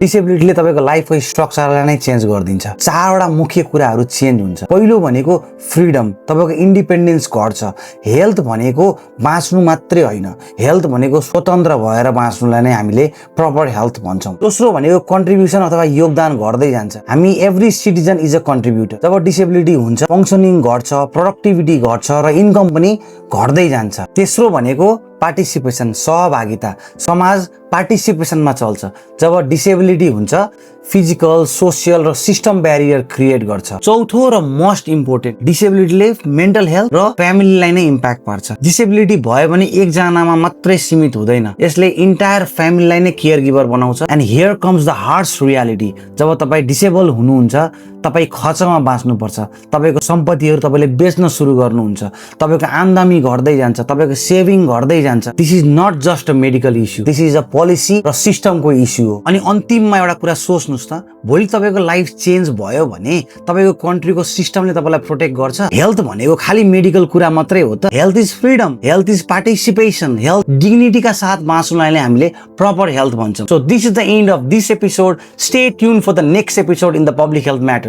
डिसेबिलिटीले तपाईको लाइफको स्ट्रक्चरलाई नै चेन्ज गरिदिन्छ। चारवटा मुख्य कुराहरू चेन्ज हुन्छ। पहिलो भनेको फ्रिडम, तपाईको इन्डिपेन्डेन्स घट्छ। हेल्थ भनेको बाँच्नु मात्रै होइन, हेल्थ भनेको स्वतन्त्र भएर बाँच्नुलाई नै हामीले प्रपर हेल्थ भन्छौँ। दोस्रो भनेको कन्ट्रिब्युसन अथवा योगदान घट्दै जान्छ। हामी every citizen is a contributor. जब डिसेबिलिटी हुन्छ फङ्सनिङ घट्छ, प्रोडक्टिभिटी घट्छ र इन्कम पनि घट्दै जान्छ। तेस्रो भनेको पार्टिसिपेसन, सहभागिता। समाज पार्टिसिपेसनमा चल्छ। जब डिसेबिलिटी हुन्छ फिजिकल, सोसियल र सिस्टम ब्यारियर क्रिएट गर्छ। चौथो र मोस्ट इम्पोर्टेन्ट, डिसेबिलिटीले मेन्टल हेल्थ र फ्यामिलीलाई नै इम्प्याक्ट पार्छ। डिसेबिलिटी भयो भने एकजनामा मात्रै सीमित हुँदैन, यसले इन्टायर फ्यामिलीलाई नै केयर गिभर बनाउँछ। And here comes the harsh reality, जब तपाईँ डिसेबल हुनुहुन्छ तपाईँ खर्चमा बाँच्नुपर्छ, तपाईँको सम्पत्तिहरू तपाईँले बेच्न सुरु गर्नुहुन्छ, तपाईँको आम्दानी घट्दै जान्छ, तपाईँको सेभिङ घट्दै जान्छ। This is not just a medical issue, this is a policy र सिस्टमको इस्यु हो। अनि अन्तिममा एउटा कुरा सोच्नुहोस् त, भोलि तपाईँको लाइफ चेन्ज भयो भने तपाईँको कन्ट्रीको सिस्टमले तपाईँलाई प्रोटेक्ट गर्छ। हेल्थ भनेको खालि मेडिकल कुरा मात्रै हो त? Health is freedom, health is participation, health डिग्निटीका साथ बाँच्नुलाई नै हामीले प्रपर हेल्थ भन्छौँ। So this is the end of this episode. Stay tune for the next episode in the public health matters.